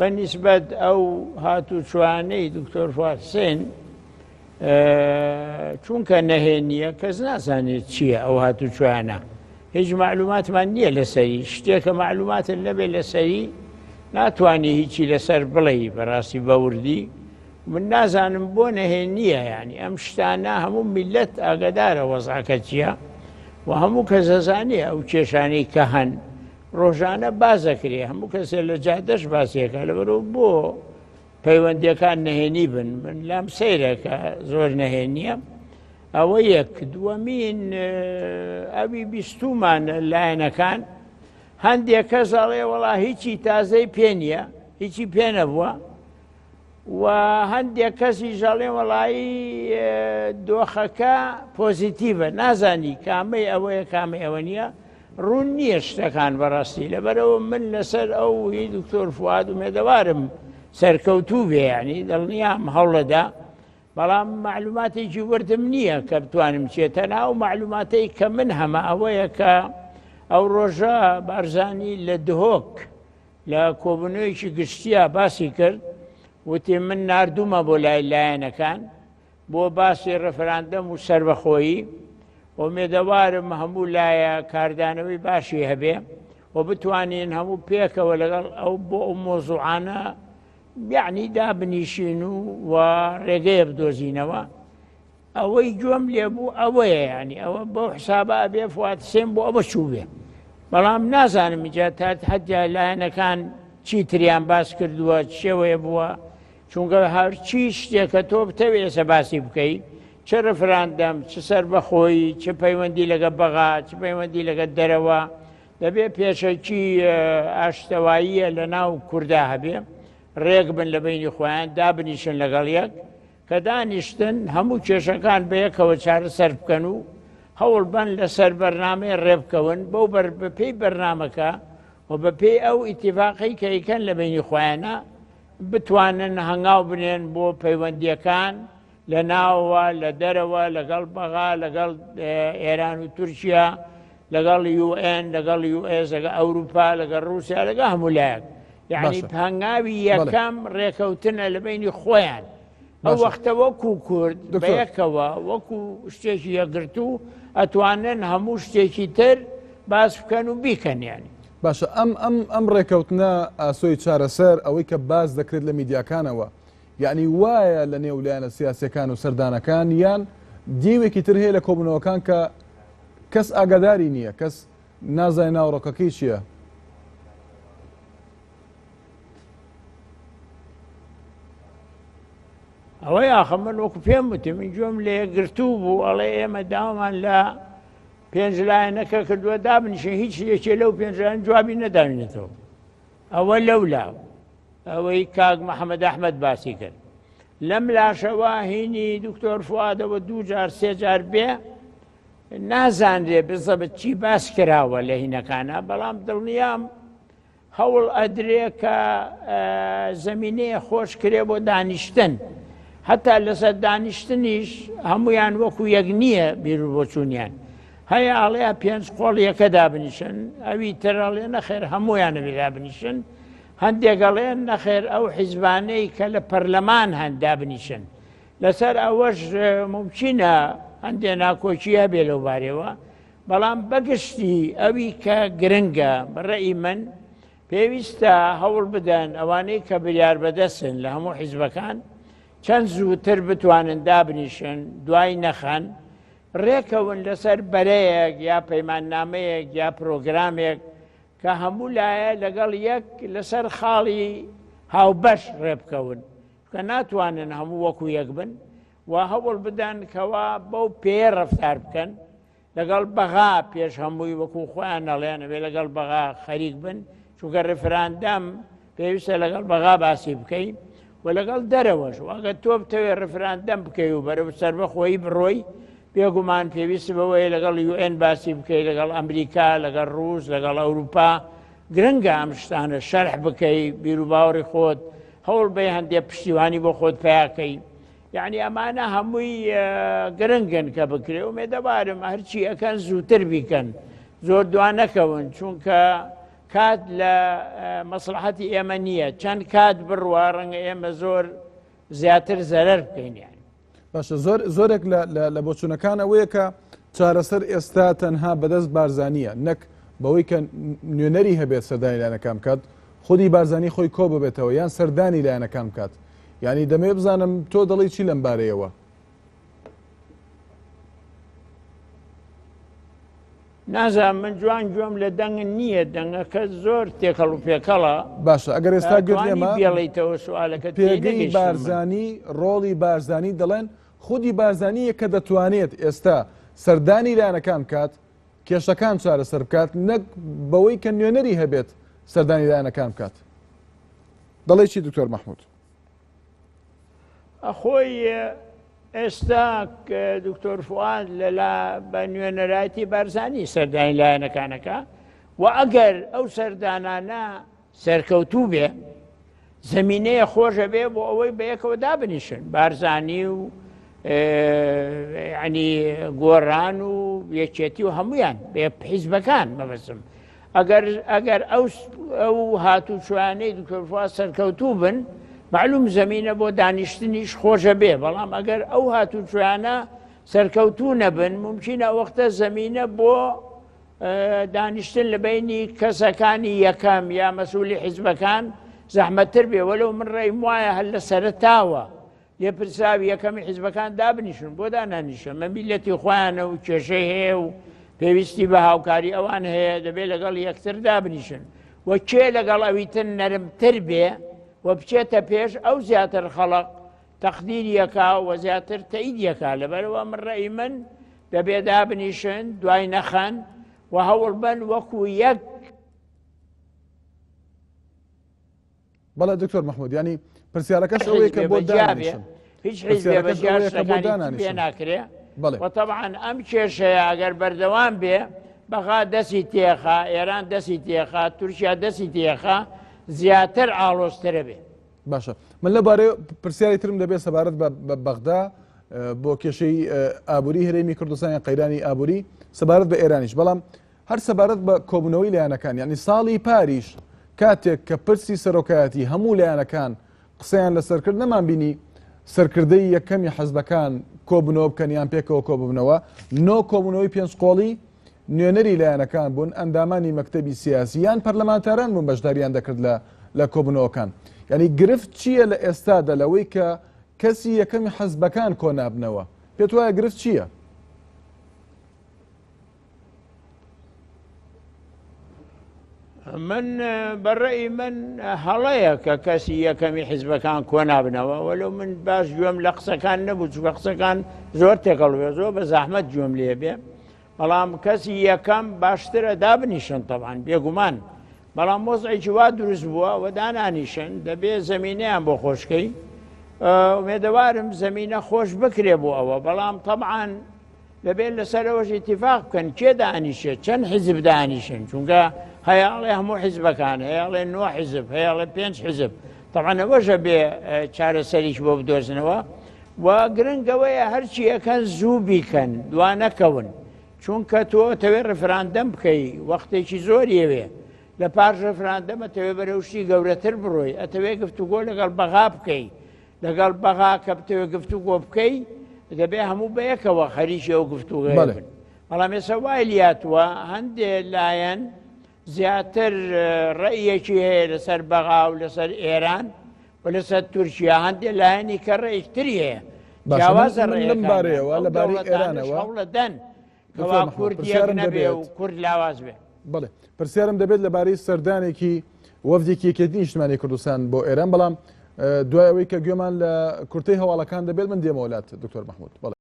بە نیسبەت ئەو هاتوچوانەی دکتۆر فواد حسێن چونکە نەهێنیە کەس نازانێت چییە ئەو هاتوچوانە هیچ معلوماتمان نییە لەسەری شتێکە معلوماتت نەبێت لەسەری ناتوانانی هیچی لەسەر بڵێ بەڕاستی بەوردی من نازانم بۆ نەهێنیە ینی ئەم شتانە هەموو میلەت ئاگدارە وەزعەکە چییە و هەموو کەس دەزانێ ئەو کێشانەی کە هەن ڕۆژانە باس دەکرێ هەموو کەسێ لە جادەش باسیەکە لەبەرەوە بۆ پەیوەندیەکان نهێنی بن من لام سەیرە کە زۆر نهێنیە ئەوە یەک دووەمین ئەوی بیستومانە لایەنەکان هەندێک کەس ئەڵێ وەڵا هیچی تازەی پێ نییە هیچی پێ نەبووە و هەندێک کەسیش ئەڵێن وەڵایی دۆخەکە پۆزیتیڤە نازانی کامەی ئەوەیە کامەی ئەوە نییە ڕوون نییە شتەکان بەڕاستی لەبەرەوە من لەسەر ئەو هی دکتۆر فواد ئومێدەوارم سەرکەوتوو بێ ینی دڵنیام هەوڵەدا بەڵام معلوماتێکی وردم نییە کە بتوانم چێ تەنها ئەو معلوماتەی کە من هەمە ئەوەیە کە ئەو ڕۆژە بارزانی لە دهۆک لە کۆبوونەوەیەکی گشتیا باسی کرد وتی من ناردوومە بۆ لای لایەنەکان بۆ باسی ڕفراندەم و سەربەخۆیی ئومێدەوارم هەموو لایە کاردانەوەی باشی هەبێ و بتوانین هەموو پێکەوە لەگەڵ ئەو بۆ ئەو مۆزوعانە یعنی دابنیشین و و ڕێگەیە بدۆزینەوە ئەوەی گوێم لێ بوو ئەوەیە یانی ئەوە بەو حسابە ئەبێ فواد حسێن بۆ ئەوە چوو بێ بەڵام نازانم جا تا حەجا لایەنەکان چی تریان باس کردووە شێوەیە بووە چونکە هەرچی شتێکە تۆ بتەوێ ئێسە باسی بکەی چ ڕفراندەم چ سەربەخۆیی چ پەیوەندی لەگە بەغا چ پەیوەندی لەگە دەرەوە دەبێ پێشەکی ئاشتەواییە لە ناو کووردا هەبێ ڕێک بن لە بینی خۆیان دابنیشن لەگەڵ یەک کە دانیشتن هەموو کێشەکان بەیەکەوە چارەسەر بکەن و هەوڵ بەن لەسەر بەرنامەی ڕێبکەون بەو بەر بەپێی بەرنامەکە و بەپێی ئەو ئیتیفاقەی کە ئەیکەن لە بەینی خۆیانە بتوانن هەنگاو بنێن بۆ پەیوەندیەکان لە ناوەوە لە دەرەوە لەگەڵ بەغا لەگەڵ ئێران و تورکیا لەگەڵ یوئێن لەگەڵ یوئێس لەگەڵ ئەوروپا لەگەڵ رووسیا لەگە هەموو لایەک یعنی هەنگاوی یەکەم ڕێکەوتنە لە بینی خۆیان ئەو وەختە وەکو کورد بەیەکەوە وەکو شتێکی یەکگرتوو ئەتوانن هەموو شتێکی تر باس بکەن و بیکەن یانی. باشە ئەم ئەم ئەم ڕێکەوتنە ئاسۆی چارەسەر ئەوەی کە باس دەکرێت لە میدیاکانەوە یعنی وایە لە نێو لایەنە سیاسەکان و سەردانەکان یان دیوێکی تر هەیە لە کۆبوونەوەکان کە کەس ئاگاداری نییە کەس نازانێ ناوەڕۆکەکەی چییە؟ ئەوەی ئاخە من وەکو پێم وتی من گوێم لە یەکگرتوو بوو ئەڵێ ئێمە داوامان لە پێنج لایەنەکە کردووە دابنیشن هیچ یەکێ لەو پێنج لایەن جوابی نەداوینەتەوە ئەوە لەولا ئەوەی کاک محەممەد ئەحمەد باسی کرد لەم لاشەوە هینی دکتۆر فوادەوە دوو جار سێ جار بێ نازانرێ بزەبت چی باس کراوە لە هینەکانە بەڵام دڵنیام هەوڵ ئەدرێ کە زەمینەیە خۆش کرێ بۆ دانیشتن هەتا لەسەر دانیشتنیش هەمویان وەکو یەک نییە بیر و بۆچوونیان هەیە ئاڵێ پێنج قۆڵ یەکە دابنیشن ئەوی ترەڵێ نەخێر هەمویانە دابنیشن هەندێک ئەڵێن نەخێر ئەو حیزبانەی کە لە پەرلەمان هەن دابنیشن لەسەر ئەوەش مومکینە هەندێ ناکۆکی هەبێ لەو بارەوە بەڵام بەگشتی ئەوی کە گرنگە بەڕێی من پێویستە هەوڵ بدەن ئەوانەی کە بریار بەدەستن لە هەموو حیزبەکان چەند زووتر بتوانن دابنیشن دوای نەخەن ڕێکەون لەسەر بەرەیەک یا پەیماننامەیەک یا پرۆگرامێک کە هەموو لایە لەگەڵ یەک لەسەر خاڵی هاوبەش ڕێبکەون کە ناتوانن هەموو وەکو یەک بن و هەوڵ بدەن کەوا بەو پێیە ڕەفتار بکەن لەگەڵ بەغا پێش هەمووی وەکو خۆیان نەڵێن ئەبێ لەگەڵ بەغا خەریک بن چونکە ڕفراندەم پێویستە لەگەڵ بەغا باسی بکەی و لەگەڵ دەرەوەش واگە تۆ بتەوێ ڕفراندەم بکەی و بەرەو سەربەخۆیی بڕۆی بێگومان پێویست بەوەیە لەگەڵ یوئێن باسی بکەی لەگەڵ ئەمریکا لەگەڵ ڕووس لەگەڵ ئەوروپا گرنگە ئەم شتانە شەرح بکەی بیروباوەڕی خۆت هەوڵ بەی هەندێ پشتیوانی بۆ خۆت پیاکەی یعنی ئەمانە هەمووی گرنگن کە بکرێ ئومێدەوارم هەرچی ئەکەن زووتر بیکەن زۆر دوانەکەون چونکە. کات لە مەسڵەحەتی ئێمە نییە چەند کات بڕوا ڕەنگە ئێمە زۆر زیاتر زەرەر بکەین یان. باشە زۆر زۆرێک لە بۆچوونەکان ئەوەیە کە چارەسەر ئێستا تەنها بەدەست بارزانیە نەک بەوەی کە نوێنەری هەبێت سەردانی لایەنەکان بکات خودی بارزانی خۆی کۆ ببێتەوە یان سەردانی لایەنەکان بکات یعنی دەمەوێت بزانم تۆ دەڵی چی لەم بارەیەوە؟ نازانم من جوان گوێم لە دەنگت نییە دەنگەکە زۆر تێکەڵ و پێکەڵە. باشە ئەگەر ئێستا گوێت لێمە بێڵیتەوە سوالەکە پێگەی بارزانی ڕۆڵی بارزانی دەڵێن خودی بارزانیە کە دەتوانێت ئێستا سەردانی لایەنەکان بکات کێشەکان چارەسەر بکات نەک بەوەی کە نوێنەری هەبێت سەردانی لایەنەکان بکات دەڵێ چی دکتۆر مححمود خۆی ئێستا دکتۆر فواد لەلا بە نوێنەرایەتی بارزانی سەردانی لایەنەکانەکە و ئەگەر ئەو سەردانانە سەرکەوتوو بێ زمینەیە خۆشە بێ بۆ ئەوەی بەیەکەوە دابنیشن بارزانی و ینی گۆران و یەکێتی و هەمویان بێ حیزبەکان مەبەسم ئەگەر ئەگەر ئەو ئەو هاتوچۆیانەی دکتۆر فواد سەرکەوتوو بن معلوم زەمینە بۆ دانیشتنیش خۆشە بێ بەڵام ئەگەر ئەو هاتوچۆیانە سەرکەوتوو نەبن ممکنە وەختە زەمینە بۆ دانیشتن لە بینی کەسەکانی یەکەم یا مەسوولی حیزبەکان زەحمەتتر بێ وەلو من ڕێیم وایە هەر لە سەرەتاوە لێپرسراوی یەکەمی حیزبەکان دابنیشن بۆ دانانیشن مە میلەتی خۆیانە و کێشەی هەیە و پێویستی بە هاوکاری ئەوان هەیە دەبێت لەگەڵ یەکتر دابنیشن و کێ لەگەڵ ئەوی تر نەرمتر بێ و بچێتە پێش ئەو زیاتر خەڵق تەقدیر یەکا و زیاتر تەئید یەکا لەبەرەوە من ڕەئی من دەبێ دابنیشن دوای نەخەن و هەوڵ بەن وەکو یەک بەڵێ دکتۆر محمود ینی پرسیارەکەش ئەوەیە کە بۆ دانیشن هیچ حیزبێ بە جیا شتەکانی پێ ناکرێ و طبعا ئەم کێشەیە ئەگەر بەردەوام بێ بەغا دەستی تێخا ئێران دەستی تێخا تورکیا دەستی تێخا زیاتر ئاڵۆزترە بێ باشە من لەبارەی پرسیاری ترم دەبێت سەبارەت بە بەغدا بۆ کێشەی ئابووری هەرێمی کوردستان قەیرانی ئابووری سەبارەت بە ئێرانیش بەڵام هەر سەبارەت بە کۆبوونەوەی لایەنەکان، یانی ساڵی پاریش کاتێک کە پرسی سەرۆکایەتی هەموو لایەنەکان قسەیان لەسەر کرد نەمانبینی سەرکردەی یەکەمی حزبەکان کۆبنەوە بکەن یان پێکەوە کۆببنەوە، نۆ کۆبوونەوەی پێنج قۆڵی نوێنەری لایەنەکان بوون، ئەندامانی مەکتەبی سیاسی یان پەرلەمانتاران بوون بەشداریان دەکرد لە لە کۆبوونەوەکان. یانی گرفت چییە لە ئێستادا لەوەی کە کەسی یەکەمی حزبەکان کۆنابنەوە؟ پێت وایە گرفت چییە؟ من بەڕێی من هەڵەیە کە کەسی یەکەمی حیزبەکان کۆنابنەوە وەلو من باش گوێم لە قسەکان نەبوو چونکە قسەکان زۆر تێکەڵ بێ زۆر بە زەحمەت گوێم لێ بێ بەڵام کەسی یەکەم باشترە دابنیشن تەبان بێگومان بەڵام وەزعێکی وا دروست بووە و دانانیشن دەبێ زەمینەیان بۆ خۆشکەی ئومێدەوارم زەمینە خۆش بکرێ بۆ ئەوە بەڵام تەبعاان دەبێت لەسەر ئەوەش ئیتیفاق بکەن کێ دانیشێت چەند حیزب دانیشن چونکە هەیە ئەڵێ هەموو حیزبەکان هەیە ئەڵێ نۆ حیزب هەیە ئەڵێ پێنج حیزب تەبعەن ئەوەشە بێ چارەسەریش بۆ بدۆزنەوە و گرنگەوەیە هەرچی ئەکەن زوو بیکەن دوا نەکەون چونکە تۆ تەوێ ڕفراندەم بکەی وەختێکی زۆر یەوێ لە پاش ڕفراندەمە تەوێ بەرەو شتی گەورەتر بڕۆی ئەتەوێ گفتوگۆ لەگەڵ بەغا بکەی لەگەڵ بەغا کە بتەوێ گفتوگۆ بکەی دەبێ هەموو بەیەکەوە خەریکی ئەو گفتوگۆیە بن بەڵام ئێستا وای لیاتوە هەندێ لایەن زیاتر ڕێیەکی هەیە لەسەر بەغا و لەسەر ئێران و لەسەر تورکیا هەندێ لایەنی کە ڕێیتری هەیە جیاوازە لەم بارەیەوە لەبارەی ئێرانەوە هەوڵەدەن کەوا کورد یەک نەبێ و کورد لاواز بێ. بەڵێ پرسیارم دەبێت لەبارەی سەردانێکی وەفدێکی یەکێتی نیشتمانی کوردستان بۆ ئێران بەڵام دوای ئەوەی کە گوێمان لە کورتەی هەواڵەکان دەبێت من دێمەوە لات دکتۆر مححمود بەڵێ.